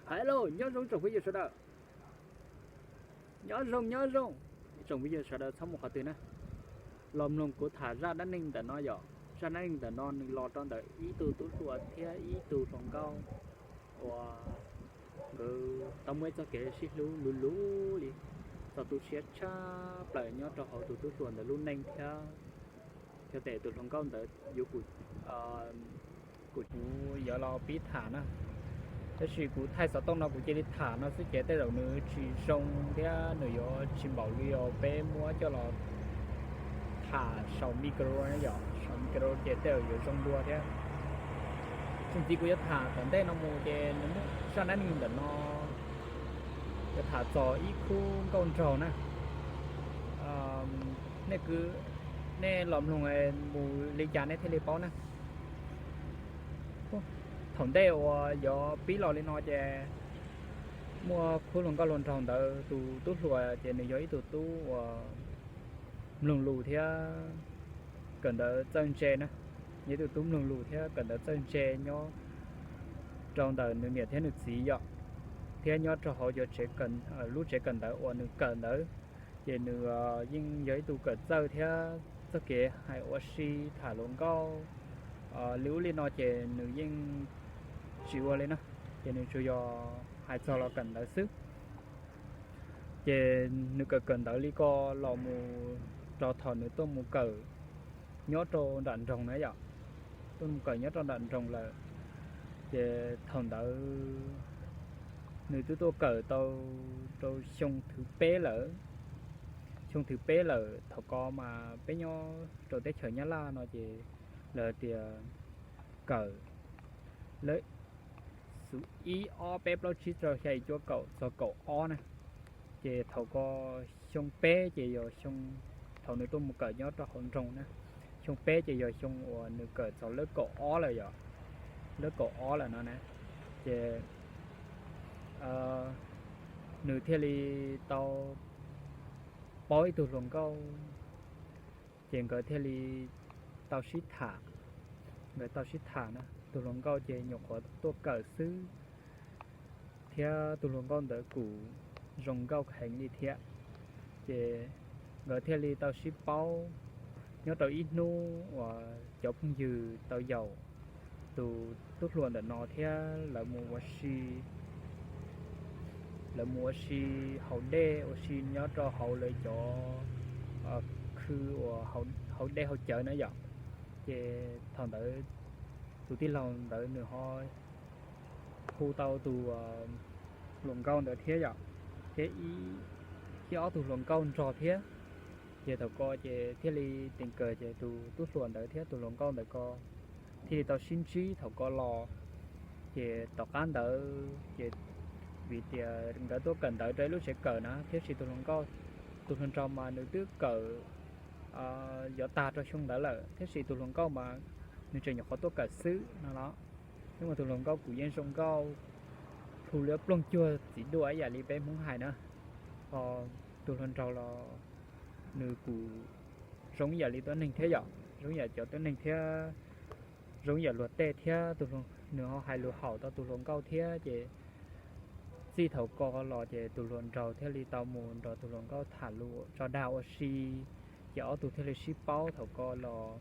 Hello, nyob zoo tsoom phooj ywg sawv daws. Nyob zoo, nyob zoo. Tsoom phooj ywg sawv daws txhob mus qhov twg na, los mloog kuv tham zaj dab neeg ntawm no yom. Zaj dab neeg ntawm no nws los rau ntawm ib tug tub hluas thiab ib tug hluas nkauj uas nkawd tau muaj ib txoj kev sib hlub luv luv li, txog tu siab tshaj plaws nyob rau hauv tus tub hluas ntawd lub neej thiab. Yog tias tus hluas nkauj ntawd yuav kuv, kuv yuav los pib tham na, tab sis kuv thaij xov tooj no kuv cia li tham no xwb ces tej zaum nws tsis zoo thiab nws yuav tsis npaum li uas peb muab coj los tham saum micro na yom. Saum micro ces tej zaum yuav zoo dua thiab. Txuas ntxiv kuv yuav tham tom ntej no mus ces nws muaj zaj dab neeg ntawm no yuav tham txog ib khub nkauj nraug na. Nej kwv, nej los mloog mus li cas nej thiaj li paub na. Thaum ntej uas yuav pib los li no ces muaj khub hluas nkauj hluas nraug ntawd, tus tub hluas ces nws yog ib tug tub uas mloog lus thiab kawm ntawv txawj ntse na. Yog ib tug tub mloog lus thiab kawm ntawv txawj ntse nyob rau ntawm nws niam thiab nws txiv yom, thiab nyob rau hauv cov tsev, lub tsev kawm ntawv uas nws kawm ntawd ces nws yeej yog ib tug kawm txawj thiab txoj kev hais ua si tham hluas nkauj li ub li no ces nws yeej tsis ua li na, ces nws tsuas yog hais txog los kawm ntawv xwb. Ces nws kawm kawm ntawv li ko los mus rau thaum nws tuaj mus kawm nyob rau nram nroog na yom, tuaj mus kawm nyob rau nram nroog lawm. Ces thaum ntawd nws twb tuaj kawm tau rau xyoo thib peb lawm. Xyoo thib peb lawm, thaum ko mas peb nyob rau teb chaws Nyab Laj no ces lawv tias kawm lawv xub ib ob peb plaub tsib rau xya cuaj kaum txog kaum ob na. Ces thaum ko xyoo peb ces yog xyoo thaum nws tuaj mus kawm nyob rau hauv nroog na. Xyoo peb ces yog xyoo uas nws kawm txog lab kaum ob lawm yom, lab kaum ob lawm no na. Ces nws thiaj li tau paub ib tug hluas nkauj, ces nkawd thiaj li tau sib tham. Nkawd tau sib tham na, tus hluas nkauj ces nyuam qhuav tuaj kawm xwb, thiab tus hluas nkauj ntawd kuj zoo nkauj heev li thiab. Ces nkawd thiaj li tau sib paub nyob rau ib hnub uas cov phooj ywg tau yaum tus tub hluas ntawm no thiab lawv mus ua si, lawv mus ua si haus dej ua si nyob rau hauv lawv cov khw uas haus dej haus cawv na yom. Ces thaum ntawd tus tij laug ntawd nws ho hu tau tus hluas nkauj ntawd thiab yom, thiab ib, thiab ob tug hluas nkauj nrog thiab. Ces thaum ko ces thiaj li tees kawm ces tus tub hluas ntawd thiab tus hluas nkauj ntawd ko thiaj li tau sib ntsib thaum ko los. Ces tom qab ntawd ces vim tias nkawd tuaj kawm ntawv rau ib lub tsev kawm na, tiam sis tus hluas nkauj, tus hluas nraug mas nws twb kawm yuav tag rau xyoo ntawd lawm, tiam sis tus hluas nkauj mas nws tseem nyuam qhuav tuaj kawm xwb no los. Thiab mas tus hluas nkauj kuj yeej zoo nkauj plhu liab ploog cuag txiv duaj ib yam li peb Hmoob hais na. Ho tus hluas nraug los nws kuj zoo ib yam li tuab neeg thiab yom, zoo ib yam cov tuab neeg thiab, zoo ib yam luag tej thiab. Nws ho hais lus haum tau tus hluas nkauj thiab. Ces txij thaum ko los ces tus hluas nraug thiaj li tau mus nrog tus hluas nkauj tham lus tso dag ua si, ces ob tug thiaj li sib paub thaum ko los.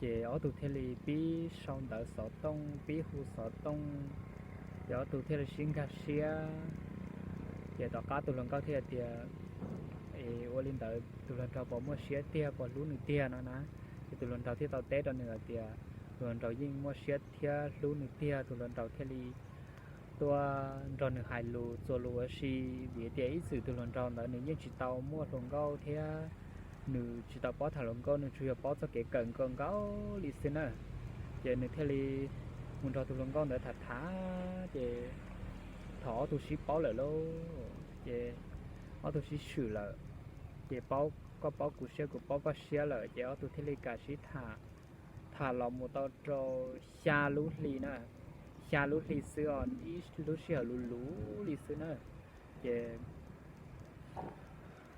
Ces ob tug thiaj li pib sau ntawv xov tooj, pib hu xov tooj, ces ob tug thiaj li sib nkag siab. Ces tom qab tus hluas nkauj thiaj tias, es ua li ntawd tus hluas nraug puas muaj siab tiag, puas hlub nws tiag no na. Ces tus hluas nraug thiaj tau teb rau nws hais tias tus hluas nraug yeej muaj siab thiab hlub nws tiag. Tus hluas nraug thiaj li tuaj nrog nws hais lus txuas lus ua si, vim tias ib txwm tus hluas nraug ntawd nws yeej tsis tau muaj hluas nkauj thiab nws tsis tau paub tham hluas nkauj, nws tsuas yog paub txoj kev kawm nkaus nkaus li xwb na. Ces nws thiaj li mus nrog tus hluas nkauj ntawd tham tham, ces thaum ob tug sib paub lawm lauj, ces ob tug sib swm lawm, ces paub, koj paub kuv siab kuv paub koj siab lawm, ces ob tug thiaj li kam sib tham. Tham los mus tau rau xya lub hli na, xya lub hli xwb os, ib lub sij hawm luv luv li xwb na. Ces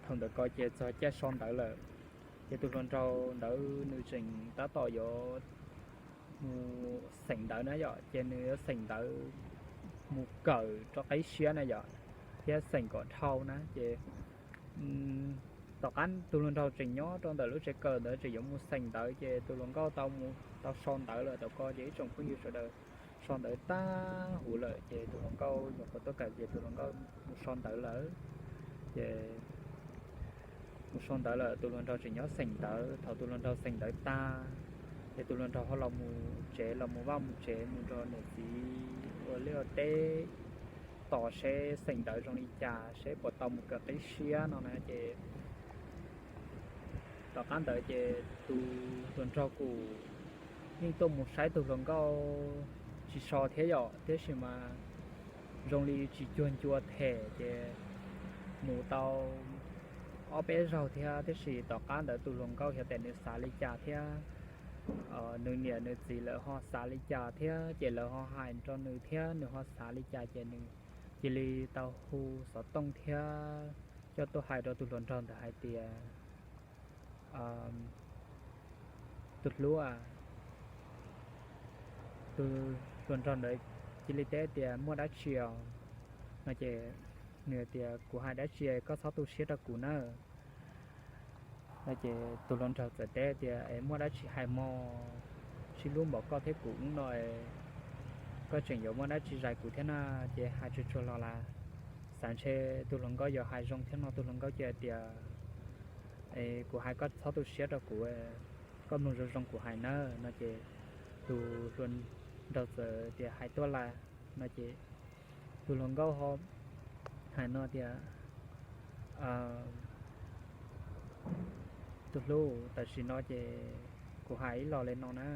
thaum ntawd ko ces txog caij so ntawv lawm, ces tus hluas nraug ntawd nws tseem tab tom yuav mus xeem ntawv na yom, ces nws yuav xeem ntawv mus kawm rau qib siab na yom, thiab xeem kom dhau na ces tom qab tus hluas nraug tseem nyob rau ntawm lub tsev kawm ntawd tseem yuav mus xeem ntawv ces tus hluas nkauj tau mus tau so ntawv lawm. Thaum ko ces ib tsoom phooj ywg sawv daws so ntawv tag huv lawm ces tus hluas nkauj nyuam qhuav tuaj kawm ces tus hluas nkauj mus so ntawv lawm. Ces mus so ntawv lawm tus hluas nraug tseem nyob xeem ntawv. Thaum tus hluas nraug xeem ntawv tag ces tus hluas nraug ho los mus tsev, los mus vaj mus tsev mus nrog niam txiv ua liaj ua teb tos seb xeem ntawv zoo li cas seb puas tau mus kawm qib siab no na ces tom qab ntawd ces tus hluas nraug kuj yeej tuaj mus saib tus hluas nkauj tsis so thiab yom, tiam sis mas zoo li tsis cuag ncua them ces mus tau ob peb zaug thiab, tiam sis tom qab ntawd tus hluas nkauj xyov tias nws xav li cas thiab nws niam nws txiv lawv ho xav li cas thiab ces lawv ho hais rau nws thiab nws ho xav li cas ces nws cia li tau hu xov tooj thiab coj tuaj hais rau tus hluas nraug ntawd hais tias, tus hlub, tus hluas nraug ntawd cia li teb tias muaj dab tsi os no ces nws tias kuv hais dab tsi koj txhob tu siab rau kuv na no ces tus hluas nraug txawm teb tias es muaj dab tsi hais mog, sib hlub npaum koj thiab kuv no koj tseem yuav muaj dab tsi zais kuv thiab na ces hais tsuag tsuag los las xav ntshe tus hluas nkauj yuav hais zoo thiab no tus hluas nkauj cia tias kuv hais koj txhob tu siab rau kuv, koj mloog zoo zoo kuv hais nawb no ces tus hluas nraug txawm tias hais tuaj las no ces tus hluas nkauj ho hais no tias tus hlub, tam sim no ces kuv hais ib los li no na,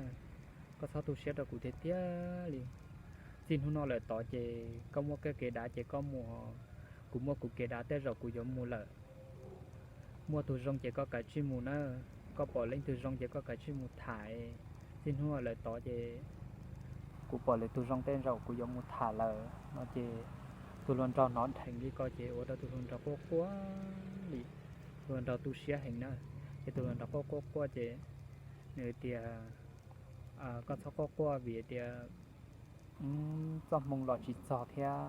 koj txhob tu siab rau kuv tiag tiag li. Txij hnub no lawm tod ces koj muaj koj kev dav ces koj mus, kuv muaj kuv kev dav tej zaum kuv yuav mus lawm. Muaj tus zoo ces koj kav tsij mus nawb, koj pom leej twg zoo ces koj kav tsij mus tham. Txij hnub no lawm tod ces kuv pom lwm tus zoo tej zaum kuv yuav mus tham lawm no ces tus hluas nraug hnov dheev li ko ces ua rau tus hluas nraug quaj quaj li, tus hluas nraug tu siab heev na. Ces tus hluas nraug quaj quaj quaj ces nws tias koj txhob quaj quaj vim tias txoj hmoo los tsis txog thiab,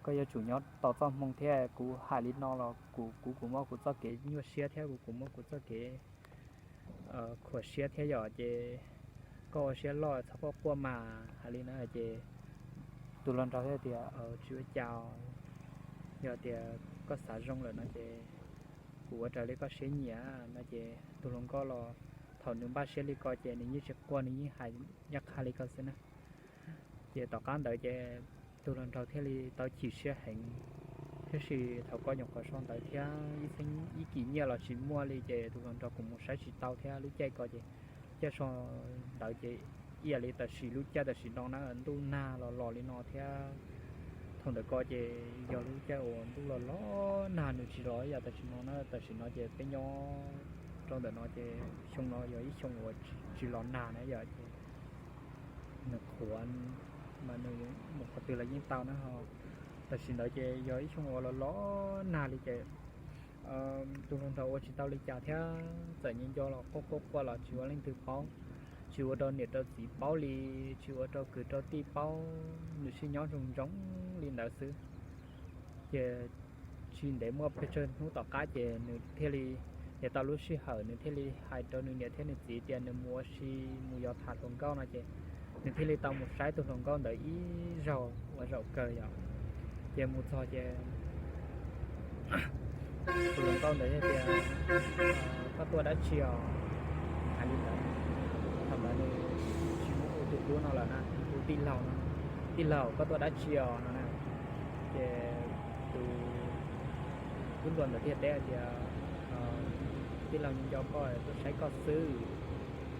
koj yuav tsum nyob tos txoj hmoo thiab. Kuv hais li no los kuv kuv kuv muaj kuv txoj kev nyuaj siab thiab kuv kuv muaj kuv txoj kev khuam siab thiab yom, ces koj ua siab loj txhob quaj quaj mas hais li na ces tus hluas nraug thiaj tias tsis ua cas, yog tias koj xav zoo lawm no ces kuv ua raws li koj siab nyiam no ces tus hluas nkauj los thaum nws npaj siab li ko ces nws yeej tsis quaj nws yeej hais ncaj qha li ko xwb na. Ces tom qab ntawd ces tus hluas nraug thiaj li tau chim siab heev, tiam sis thaum ko nyuam qhuav so ntawv thiab ib txheeb ib kis nyiaj los tsis muaj li ces tus hluas nraug kuj mus saib tsis tau thiab lub caij ko ces caij so ntawv ces ib yam li tam sim lub caij tam sim no na ntuj nag los los li no thiab. Thaum ntawd ko ces yog lub caij uas ntuj los los nag nws tsis los ib yam tam sim no na, tam sim no ces peb nyob rau ntawm no ces xyoo no yog ib xyoo uas tsis los nag na yom ces nws qhuav mas nws mus qhov twg los yeej tau na ho. Tam sim ntawd ces yog ib xyoo uas los los nag li ces tus hluas nraug ua tsis tau li cas thiab txawm nco nco los quaj quaj quaj los tsis ua leej twg paub, tsis ua rau niam rau txiv paub li, tsis ua rau kwv rau tij paub, nws sib nyob zoo zoo li ntawd xwb. Ces tsis ntev muaj pes tsawg hnub tom qab ces nws thiaj li, yav tau lub sij hawm nws thiaj li hais rau nws niam thiab nws txiv tias nws mus ua si mus yos tham hluas nkauj no ces nws thiaj li tau mus saib tus hluas nkauj ntawd ib zaug ua zaum kawg yom. Ces mus txog ces tus hluas nkauj ntawd thiaj tias koj tuaj dab tsi os? Hais li ntawd, thaum ntawd nws tsis muaj hu tus hlub no lawm na, hu tij laug no, tij laug koj tuaj dab tsi os no na. Ces tus tub hluas ntawd thiaj teb hais tias tij laug nco nco koj tuaj saib koj xwb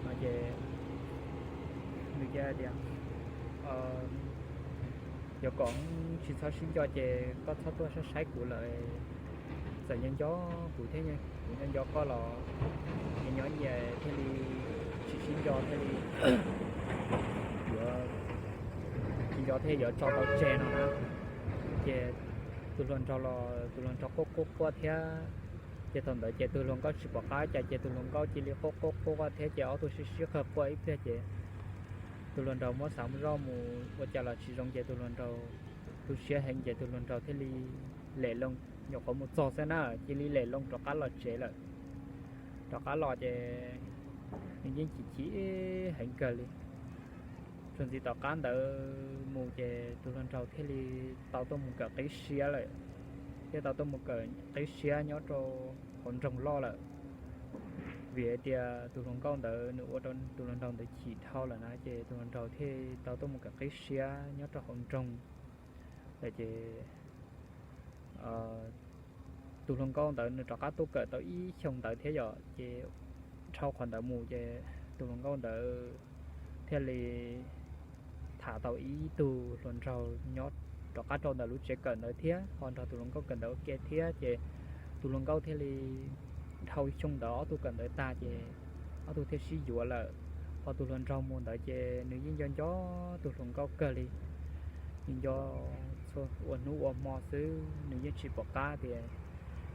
no ces nws cia tias yog kom tsis txhob sib nco ces koj txhob tuaj saib saib kuv lawm, txawm nco nco kuv thiab kuv nco nco koj los nyias nyob nyias thiaj li tsis sib nco thiaj li yuav tsis nco thiaj yuav tso tau tseg no na. Ces tus hluas nraug los tus hluas nraug quaj quaj quaj thiab. Ces thaum ntawd ces tus hluas nkauj tsis pom qab cas ces tus hluas nkauj cia li quaj quaj quaj thiab ces ob tug sib sib qawg quaj ib pliag ces tus hluas nraug muab xav zoj mus ua cas los tsis zoo ces tus hluas nraug tu siab heev ces tus hluas nraug thiaj li lem loo, nyuam qhuav mus txog xwb na cia li lem loo rov qab los tsev lawm. Rov qab los ces nws yeej chim chim heev kawg li. Txuas ntxiv tom qab ntawd mus ces tus hluas nraug thiaj li tau tuaj mus kawm qib siab lawm, thiaj tau tuaj mus kawm qib siab nyob rau hauv nroog loj lawm. Vim hais tias tus hluas nkauj ntawd nws ua rau tus hluas nraug ntawd chim dhau lawm na ces tus hluas nraug thiaj tau tuaj mus kawm qib siab nyob rau hauv nroog lawm ces tus hluas nkauj ntawd nws rov qab tuaj kawm tau ib xyoo ntawd thiab yom ces dhau qhov ntawd mus ces tus hluas nkauj ntawd thiaj li tham tau ib tug hluas nraug nyob rov qab rau ntawm lub tsev kawm ntawd thiab ho nrog tus hluas nkauj kawm ntawd ua ke thiab ces tus hluas nkauj thiaj li dhau xyoo ntawd ob tug kawm ntawd tag ces ob tug thiaj sib yuav lawm. Ho tus hluas nraug mus ntawd ces nws yeej nco nco tus hluas nkauj kawg li, nws nco txhua ua hnub ua hmo xwb, nws yeej tsis pom qab tias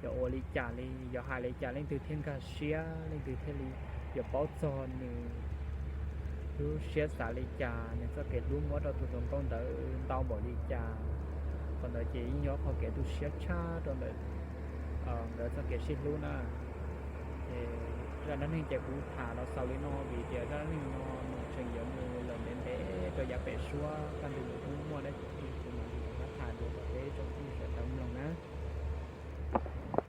yog ua li cas li, yog hais li cas leej twg thiaj nkag siab, leej twg thiaj li yuav paub txog nws lub siab xav li cas, nws txoj kev hlub muab rau tus hluas nkauj ntawd ntau npaum li cas. Qhov ntawd ces yeej yog qhov kev tu siab tshaj rau ntawm nkawd txoj kev sib hlub na. Ces zaj dab neeg ces kuv tham los xaus li no vim tias zaj dab neeg no nws tseem yuav mus lawm ntev ntev rau yav pem suab, kaj ntug nws kuj muaj dab tsi kuv mam li rov qab tham dua rau peb tsoom phooj ywg sawv daws mloog na.